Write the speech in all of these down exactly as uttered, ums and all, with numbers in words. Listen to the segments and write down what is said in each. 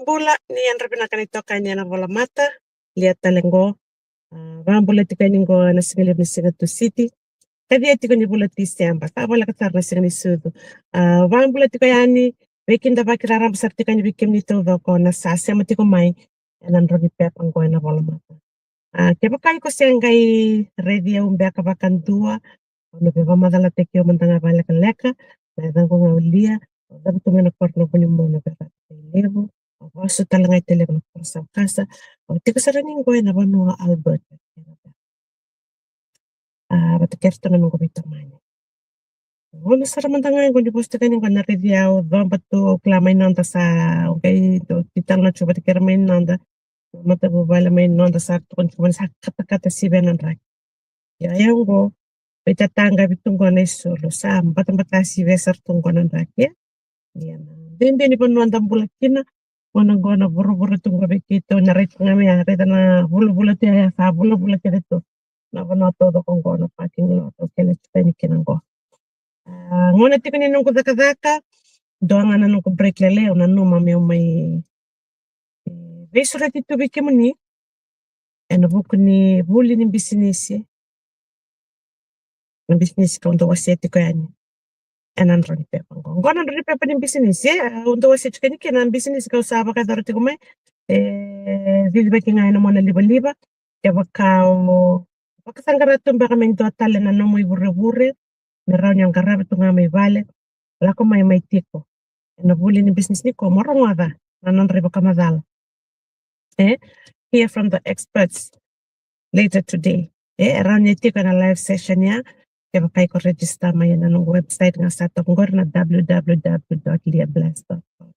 Bula, ni yadra vinaka na itokani ena volamata. Lia tale qo. A, vakabula tiko yani qo ena siga levu ni siga Tusiti. Kaci tiko ni vula Tiseba. Sa voleka sara na siga ni sucu. A, vakabula tiko yani, veikidavaki raraba sara tiko yani vei kemuni taucoko na sa sema tiko mai ena drau ni pepa qo ena volamata. A, kevaka iko se qai raici au beka vakadua, au na veivakamacalataki au mada ga vakalekaleka. Na yacaqu ga o Lia, au cavutu mai na koro na Vunimono, Verata, Tailevu. Au vasu tale ga i Tailevu na koro Saukasa. Au tiko sara ni qo ena vanua o Alberta, Canada. A, vata kei ratou na noqu veitamani. Gauna sara mada ga qo ni vosa tiko yani qo na raici au, coba tu, au kila mai noda sa, au qai dau titala na tu vata kei ra mai noda. Na matavuvale mai noda sa tukuni tiko mai sa katakata sivi na draki. Ia, ia qo, veitataqa vitu qo na isulu, sa batabata sivi sara tu qo na draki, ia. Ia na dede ni vanua da bula kina, qo na qo na vuravura tu qo vei keitou, na raica ga mai ya, raica na vulavula tu ya, ya sa vulavula kece tu. Na vanua taucoko qo na parking lot, au kele tu yani kina qo. A, gauna tiko ni noqu cakacaka, dua ga na noqu break lailai, au nanuma meu mai, e, veisureti tu vei kemuni ena vuku ni vuli ni bisinisi. Na bisinisi kau dau wasea tiko yani ena drau ni pepa qo. Qo na drau ni pepa ni bisinisi, e, au dau wasea tiko yani kei na bisinisi kau sa vakayacora tiko mai. E, cicivaki ga ena mona livaliva. Kevaka o vakasaqara tu beka me dua tale na nomu ivurevure, me rawa ni o qarava tu ga mai vale, lako mai, mai tiko ena vuli ni bisinisi ni ko mo rogoca na nodra ivakamacala. E, hear from the experts later today. E, e rawa ni tiko ena live session ya. Kevaka iko register mai ena noqu website ga sa toka qori na w w w dot lia bless dot com.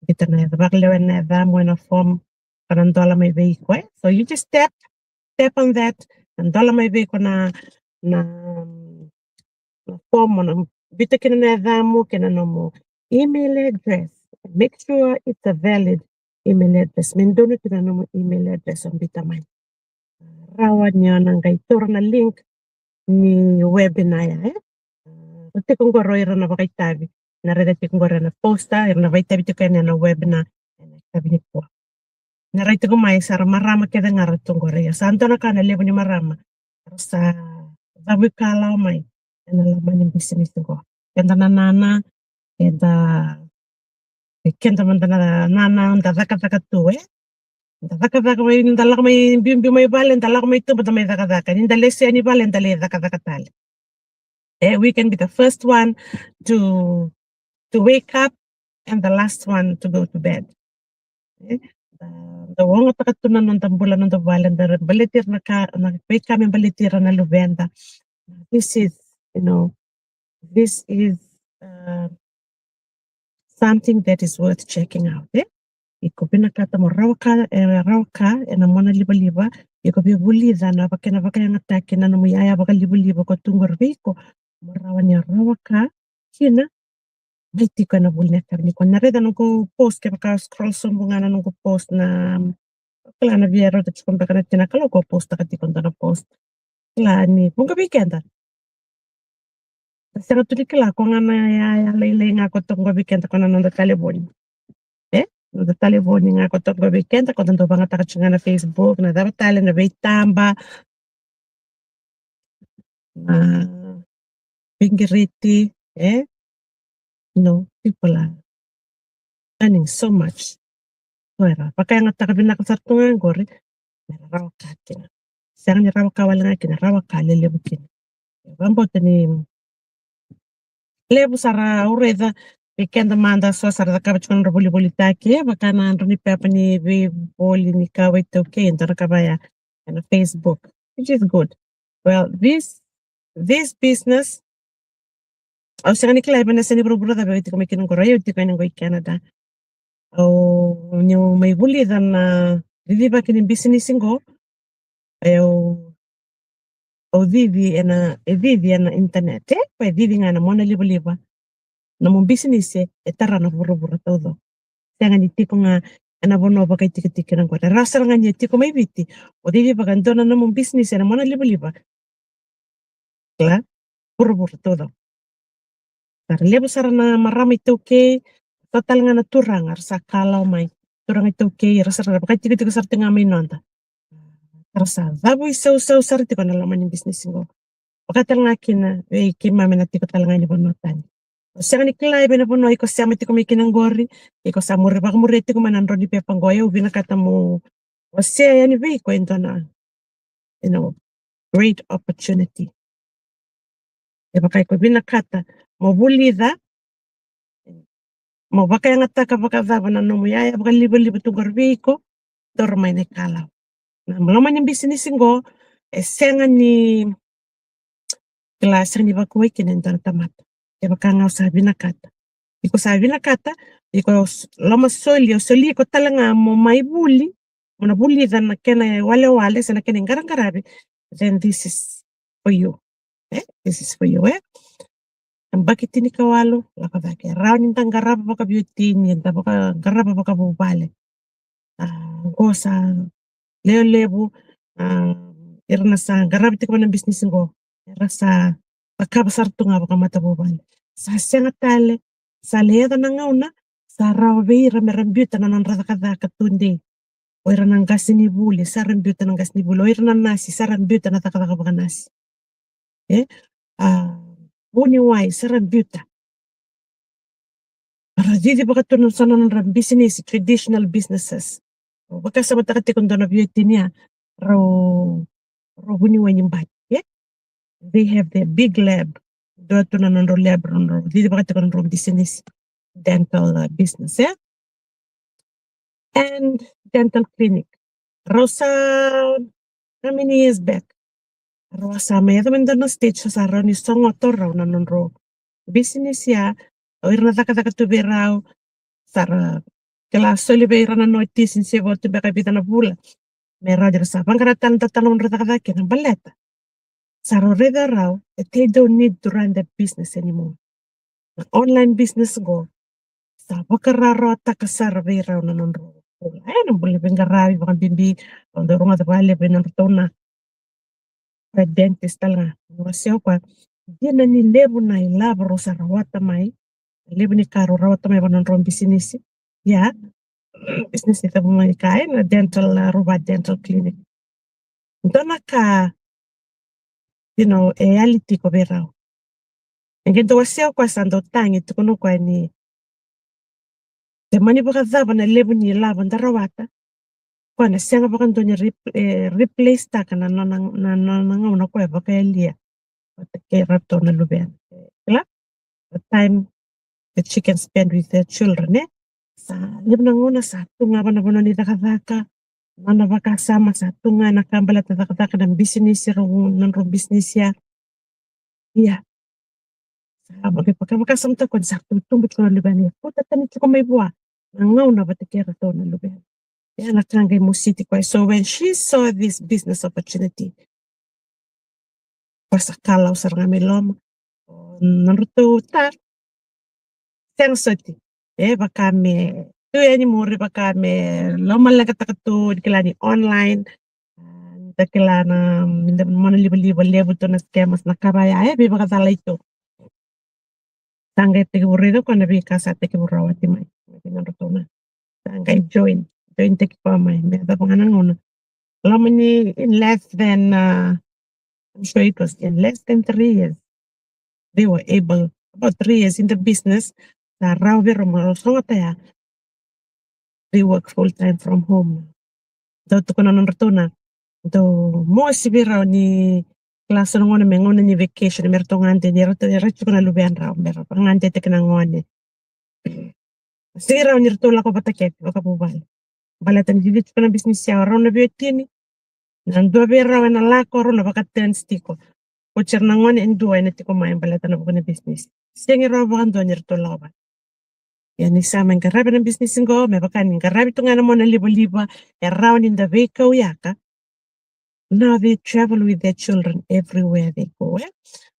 Biuta na yaca, vakalewe na yacamu ena form, ka na dola mai vei iko, e. So you just tap, tap on that, na dola mai vei iko na, na, na form, o na biuta kina na yacamu kei na nomu email address. Make sure it's a valid email address. Me donu kina na nomu email address o biuta mai. Rawa ni o na qai taura na link ni webinar ya, e. Ra tiko qori o ira na vakaitavi, na raica tiko qori ena poster, ira na vakaitavi tiko yani ena webinar ena yakavi nikua. Na rai tiko mai sa ra marama kece ga ra tu qori, ia sa dua na ka na levu ni marama ra sa cavuikalawa mai ena loma ni bisinisi qo. Keda na nana, keda, keda mada na nana, da cakacaka tu, e. Da cakacaka mai, da lako mai biubiu mai vale, da lako mai tuba, da mai cakacaka. Ni da lesu yani vale, da lai cakacaka tale. E, we can be the first one to, to wake up and the last one to go to bed. E, da, da ogataka tu na noda bula, noda vale, da baleti ira na ka, na veika me baleti ira na luveda. This is, you know, this is, uh, something that is worth checking out, e? Iko vinakata mo rawa ka, e, rawa ka ena mona livaliva, iko via vulica na vaka, na vakayagataki na nomu yaya vakalivaliva ko tu qori vei iko, mo rawa ni rawa ka kina, mai tiko ena vuli na yakavi nikua. Na raica noqu post, kevaka scroll sobu ga na noqu post na, kila na via rauta tiko beka na tina, kila ko post taka tiko dua na post. Kila ni vuqa vei keda. Sega tu ni kila, ko ga na yaya lailai ga ko toka vei keda ko na noda talevoni. E? Noda talevoni ga ko toka vei keda, ko da dau vagataka tiko ga na Facebook, na cava tale, na veitaba, na veiqiriti, e? No, people are earning so much. So era vakayagataka vinaka sara tu ga qori, me ra rawa ka kina. Sega ni rawa ka wale ga kina, rawa ka lelevu kina. Vakabauta ni levu sara au raica vei keda mada so sara cakava tiko na nodra volivolitaki, e, vaka na drau ni pepa ni veivoli ni kawa iTaukei, e dua na ka vaya ena Facebook, which is good. Well, this, this business, au sega ni kila e vanua se ni vuravura cava au tiko mai kina qori, au tiko yani qo i Canada. Au, niu mai vulica na cicivaki ni bisinisi qo, au, au cici ena, e cici ena internet, e, ko e cici ga ena mona livaliva. Nomu bisinisi e tara na vuravura taucoko. Sega ni tiko ga ena vanua vakaitikotiko kina qori. Rawa sara ga ni o tiko mai Viti, o cici vaka e dua na nomu bisinisi ena mona livaliva. Kila, vuravura taucoko. Sa ra levu sara na marama iTaukei, so tale ga na turaga ra sa kalawa mai turaga iTaukei, era sara vakaitikotiko sara tiko ga mai noda. Era sa cavu isausau sara tiko na loma ni bisinisi qo. Vaka tale ga kina vei keimami na tiko tale ga ni vanua tani. O sega ni kila e vei na vanua iko sema tiko mai kina qori, iko sa muri vakamuria tiko mai na drau ni pepa qo, au vinakata mo wasea yani vei iko e dua na, you know, great opportunity. E vaka iko vinakata mo vulica, mo vakayagataka vakacava na nomu yaya vakalivaliva tu qori vei iko, doro mai na ikalawa. Na loma ni bisinisi qo, e sega ni kila, sega ni vakauwai kina e dua na tamata. E vaka ga o sa vinakata. Iko sa vinakata, iko s-, loma soli, o soli iko tale ga mo mai vuli, mo na vulica na kena walewale se na kena iqaraqaravi, then this is for you. E, this is for you, e. Baki tinikawalu lako cake, rawa ni da qarava vakaveiwatini, da vaka, qarava vakavuvale. A, qo sa lewe levu, a, ira na sa qaravi tiko na bisinisi qo, era sa cakava sara tu ga vakamatavuvale. Sa sega tale, sa lewe ca na gauna sa rawa vei ira me ra biuta na nodra cakacaka tudei. O ira na qasenivuli sa ra biuta na qasenivuli, o ira na nasi sa ra biuta na cakacaka vakanasi. E, a, vuniwai sa ra biuta. Ra cici vaka tu na sa nodra bisinisi, traditional businesses. Vakasamataka tiko dua na veiwatini ya, rau, rau vuniwai ni bati, e? They have their big lab. Dua tu na nodra lab, nodra cici vaka tiko nodra bisinisi, dental, uh, business, e? And dental clinic. Rau sa, how many years back? Rau sa mai yaco mai dua na stage sa rau ni sogoto rau na nodra bisinisi ya. O ira na cakacaka tu vei rau, sa ra kila soli vei ira na notisi ni se vo tu beka e vica na vula me rau dira sa vaqara tale na tatalo nodra cakacaka kina baleta sa rau raica rau that they don't need to run that business anymore. Na online business qo sa vakararawataka sara vei rau na nodra bula. E, na bula veiqaravi vakabibi, rau dau rogoca vakalevu vei nodratou na dentist tale ga. Wasea o koya, dina ni levu na ilavo rau sa rawata mai, levu ni ka rau rawata mai vaka nodrau bisinisi. Ia, bisinisi tabu mai ka, e, na dental, a, Ruva Dental Clinic. Dua na ka, you know, e yali tiko vei rau. E qai dau wasea o koya sa dau tagi, tukuna o koya ni se mani vakacava na levu ni ilavo da rawata, koya na sega vakadua ni rep-, e, replace taka na nona, na nona gauna koya vakayalia vata kei ratou na luvena. Kila? The time that she can spend with her children, e? Sa levu na gauna sa tu ga vanavanua ni cakacaka, nona vakasama sa tu ga na ka baleta cakacaka, na bisinisi, rau, nodrau bisinisi ya. Ia. Sa vaka, vaka, vakasamataka o koya ni sa tubu tiko na luvena, ia kauta tani tiko mai vua na gauna vata kei ratou na luvena. Ia na ka qai mositi koya. So when she saw this business opportunity, koya sa kalau sara ga mai loma. O nodratou ta sega soti. E vaka me tu yani muri, vaka me lomaleqataka tu, ni kila ni online. A, ni da kila na, ni da mona livaliva levu tu na scammers, na ka vaya, e veivakacalai tu. Sa qai tekivu raica o koya na veika sa tekivu rawati mai. Mai vei nodratou na. Sa qai join, join taki koya mai. Me yacova ga na gauna. Loma ni, in less than, uh, I'm sure it was in less than three years. They were able, about three years in the business, sa rawa vei rau mo rau sogota ya. They work full time from home. Dau tukuna nodratou na, dau mosi vei rau ni kila so na gauna me gauna ni vacation, me ratou gade, ni ratou, ni ratou tiko na luvedrau, me ratou gade tiko na gone. Sega ni rawa ni ratou lako vata kece vakavuvale. Baleta ni cici tiko na bisinisi ya, o rau na veiwatini. Na dua vei rau ena lako, rau na vakatense tiko. Oti ira na gone e dua ena tiko mai baleta na vuku ni bisinisi. Sega ni rawa vakadua ni ratou lako vata. Ia ni sa mai qaravi na bisinisi qo, me vaka ni qaravi tu ga ena mona livaliva, e rawa ni da veikauyaka. Now they travel with their children everywhere they go, e?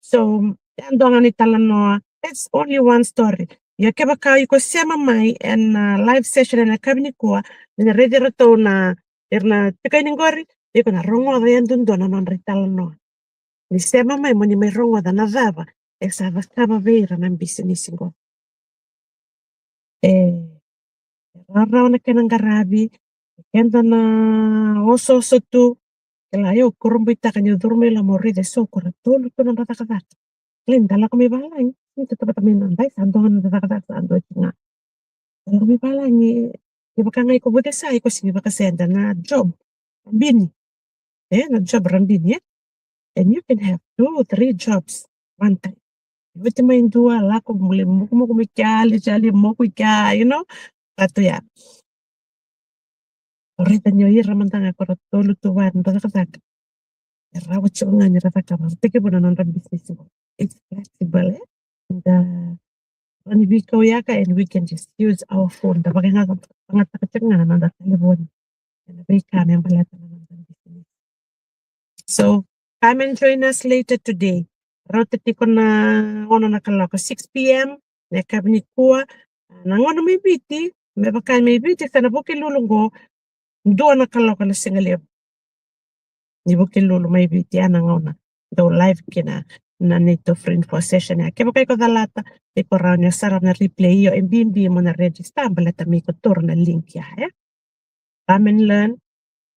So, e dua ga na italanoa, that's only one story. Ia kevaka iko sema mai ena, uh, live session ena yakavi nikua, ni na raici iratou na, ira na tiko yani qori, iko na rogoca yadudua na nodra italanoa. Ni sema mai mo ni mai rogoca na cava e sa cakava vei ira na bisinisi qo. E, E rawarawa na kena qaravi, keda na osooso tu. Kila, io, kurabuitaka niu curu mai loma, o raica e so, ko ra tolu tu na nodra cakacaka. Kila ni da lako mai valagi, ni tautauvata mai na dai, sa dua ga na nodra cakacaka, sa dua tiko ga. Da lako mai valagi, kevaka ga iko vucesa, iko sega ni vakaseda na job, bini. E, na job ra bini, e. And you can have two, three jobs one time. Oti mai dua, lako mo lai mokumuku mai kea, lai jali moku i kea, you know. Vatu ya. O raica ni o ira mada ga ko ra tolu tu vua na nodra cakacaka. E rawa tiko ga ni ra cakava, ra tekivu na nodra business qo. It's flexible, e? Da run veikau yaka and we can just use our phone. Da vakayagataka tiko ga na noda talevoni ena veika me baleta na noda business. So, come and join us later today. Rauta tiko na ono na kaloko, six p.m. na yakavi nikua. Na gauna mai Viti, me vaka mai Viti, sa na Vukelulu qo, dua na kaloko na sigalevu ni Vukelulu mai Viti, ya na gauna dau live kina na neitou free info session ya. Kevaka iko calata, iko rawa ni o sarava na replay, io, e bibi mo na register baleta me iko taura na link ya, e? Come and learn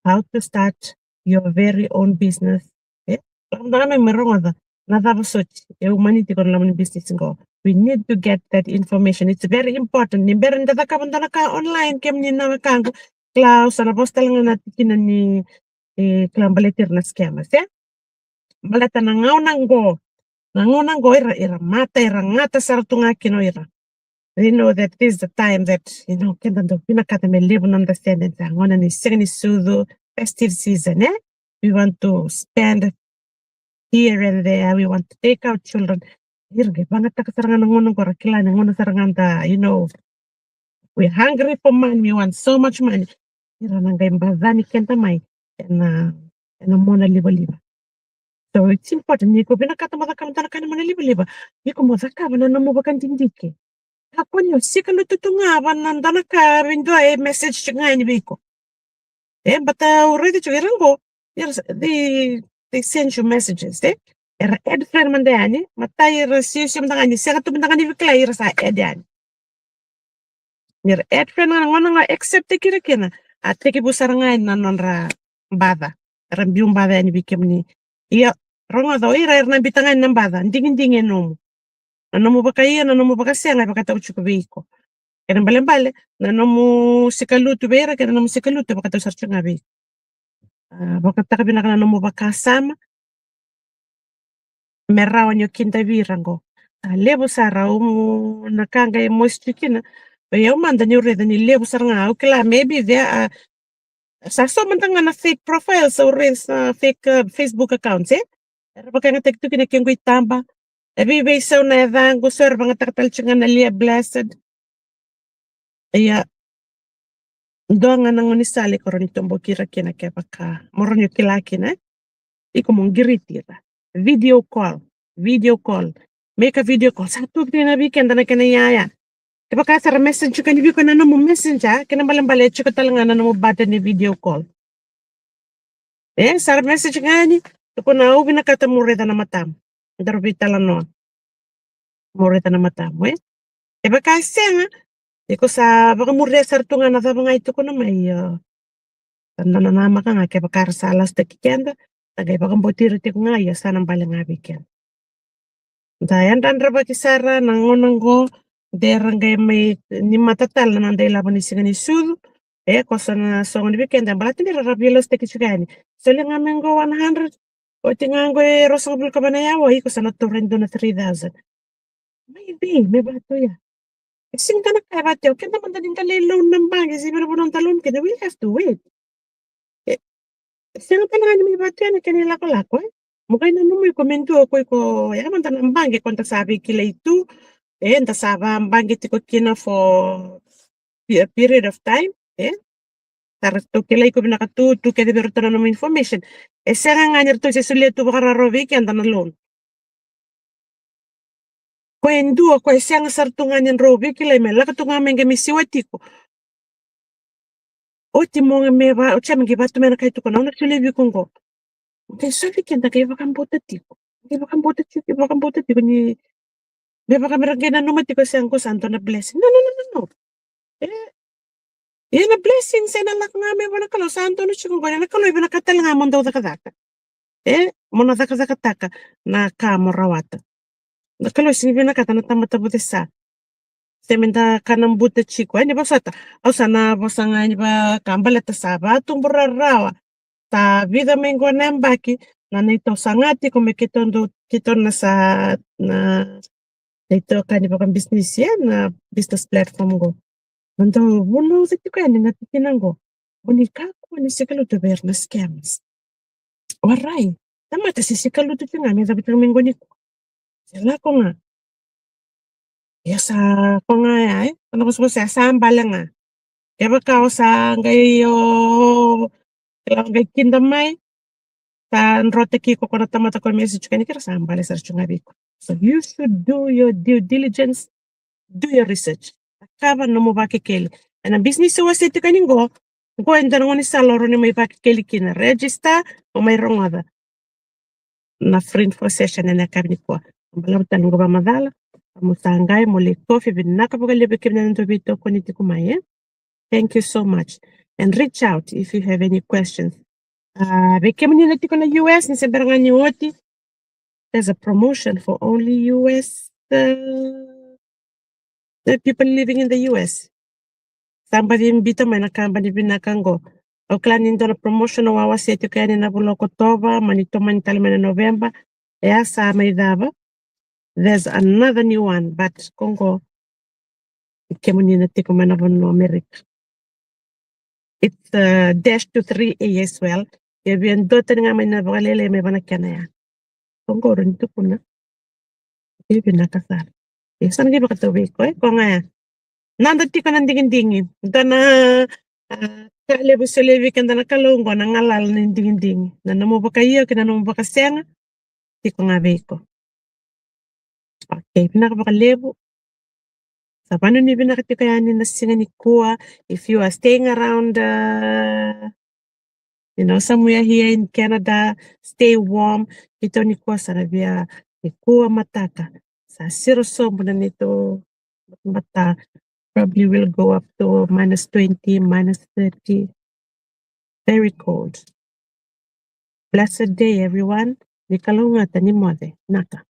how to start your very own business. E? Lako mada ga mai me rogoca na cava soti e umani tiko na loma ni business qo. We need to get that information. It's very important. Ni bera ni da cakava dua na ka online, kemuni na wekaqu, kila, au sa na vosa tale ga na tikina ni, e, kila, baleti ira na scammers, e? Baleta na gauna qo, na gauna qo ira, ira mata, ira gata sara tu ga kina o ira. They know that this is the time that, you know, keda dau vinakata me levu na noda savings, a gauna ni Siga ni Sucu, festive season, e? We want to spend here and there, we want to take our children. Ira qai vagataka sara ga na gauna qo, ra kila ni gauna sara ga da, you know, we're hungry for money, we want so much money. Ira na qai bacani keda mai ena, ena mona livaliva. So it's important, ni ko vinakata mo cakava dua na ka ni mona livaliva, iko mo cakava na nomu vakadidike. Kakua ni o sikalutu tu ga vua na dua na ka, vei dua e message tiko ga yani vei iko. E, but, a, au raica tiko ira qo, ira sa, they, they send you messages, e? Era add friend mada yani, matai ira siosio mada ga ni sega tu mada ga ni veikilai, ira sa add yani. Ni ra add friend ga na gauna ga accept-taki ira kina, a tekivu sara ga yani na nodra baca. Era biu baca yani vei kemuni. Ia, rogoca, o ira era na biuta ga yani na baca, digidigi e nomu. Na nomu vakaia, na nomu vakasega e vakatau tiko vei iko. Kena ibalebale, na nomu sikalutu vei ira kei na nomu sikalutu e vakatau sara tiko ga vei iko. A, vakataka vinaka na nomu vakasama me rawa ni o kidavi ira qo. A, levu sara, au, na ka qai mosi tu kina vei au mada niu raica ni levu sara ga, au kila maybe there are, sa so mada ga na fake profiles au raica, sa fake, a, Facebook accounts, e? Era vakayagataki tu kina kequ itaba. E veiveisau na yacaqu, so era vakayagataka tale tiko ga na Lia Blessed. Ia, dua ga na gaunisala iko rawa ni toboki ira kina kevaka mo rawa ni o kila kina, e? Iko mo qiriti ira. Video call. Video call. Make a video call. Sa tu kina vei keda na kena iyaya. Kevaka sa ra message tiko yani vei iko ena nomu messenger, kena ibalebale e tiko tale ga na nomu button ni video call. E, sa ra message ga yani, tukuna, au vinakata meu raica na matamu. Daru veitalanoa. Meu raica na matamu, e? Kevaka e sega, iko sa vakamuria sara tu ga na cava ga e tukuna mai, io. Sa na nanamaka ga kevaka ra sa lasutaki keda, sa qai vakabauti ira tiko ga, io, sa na bale ga vei keda. Da yadravaki sara na gauna qo, de ra qai mai ni mata tale na noda ilavo ni Siga ni Sucu. E, ko sa na sogo ni vei keda, baleta ni ra, ra veilasutaki tiko yani. Solia ga mai qo one hundred, oti ga qo e ruasagavulu ka va na yawa, iko sa na taura e dua na three thousand. Mai vei, me vaka tu ya. E sega ni dua na ka e vaka tu ya, o keda mada ni da lai loan na baqe, se vei na vanua da loan kina, we have to wait. E, e sega tale ga ni mai vaka tu ya na kena ilakolako, e? Mo qai nanuma iko me dua ko iko, ya mada na baqe ko da sa veikilai tu, e, da sa vakabaqe tiko kina for pe-, a period of time, e? Sa ratou kilai iko vinaka tu, tu kece vei iratou na nomu information. E sega ga ni ratou se solia tu vakarawarawa vei keda na loan. Ko e dua, ko e sega sara tu ga ni drau veikilai, me lako tu ga mai qai me siwa tiko. Oti mo qai me va, oti ya me qai vaka tu mai na ka e tukuna, au na solia vei iko qo. Qai so vei keda qai vakabauta tiko. Qai vakabauta tiko, qai vakabauta tiko ni me vaka me ra qai nanuma tiko se qo sa dua na blessing. No, no, no, no, no. E, Ia na blessings e na lako ga mai vua na Kalou, sa donu tiko qo, na Kalou e vinakata tale ga mo dau cakacaka. E, mo na cakacakataka na ka mo rawata. Na Kalou e sega ni vinakata na tamata vucesa. Se me da kana buta tiko. E, ni vosota, au sa na vosa ga ni vaka baleta sa vatubu rarawa. Sa vica mai qo na yabaki na neitou saga tiko me keitou dau, keitou na sa, na neitou ka ni vakabisinisi, e, na business platform qo. Na dau vunauca tiko yani na tikina qo. Mo ni kakua ni sikalutu vei ira na scammers. Warai, tamata se sikalutu tiko ga me cava tiko mai qo nikua. Se lako ga. Ia sa ko ga ya, e, ko na vosavosa ya sa bale ga. Kevaka o sa qai, o kila, o qai kida mai, sa drotaki iko ko na tamata ko message tiko yani kei ira, sa bale sara tiko ga vei iko. So you should do your due diligence, do your research. Cakava nomu vakekeli. E na bisinisi o wasea tiko yani qo, qo e dua na gaunisala o rawa ni mai vakekeli kina. Register, mo mai rogoca na free info session e na yakavi nikua. Balavu tale qo vamacala, mo sa qai, mo lai kofi. Vinaka vakalevu vei kemuni na dau veitokoni tiko mai, e. Thank you so much. And reach out if you have any questions. A, vei kemuni na tiko na U S, ni se bera ga ni oti, there's a promotion for only U S, uh, the people living in the U S. Sa baci biuta mai na kabani vinaka qo. Au kila ni dua na promotion au a wasea tiko yani na vula o Okotova, mani tomani tale mai na Noveba. E a sa mai cava. There's another new one, but ko qo, i kemuni na tiko mai na vanua o Amerika. It's, uh, dash two three A as well. Ia via dua tani ga mai na vakalailai mai vana kena ya. Ko qo rawa ni tukuna. Ia vinaka sara. Ia sa na qai vakatau vei iko, e, ko ga ya. Nada tiko na digidigi. Dua na, a, ka levu solia vei keda na Kalou qo na galala ni digidigi. Na nomu vakaio kei na nomu vakasega, tiko ga vei iko. Okay, vinaka vakalevu. Sa vanuinui vinaka tiko yani na siga nikua. If you are staying around, uh, you know, somewhere here in Canada, stay warm. Keitou nikua sa na via, nikua mataka sa siro sobu na neitou bata. Probably will go up to minus twenty, minus thirty. Very cold. Blessed day, everyone. Ni kalougata, ni moce. Naka.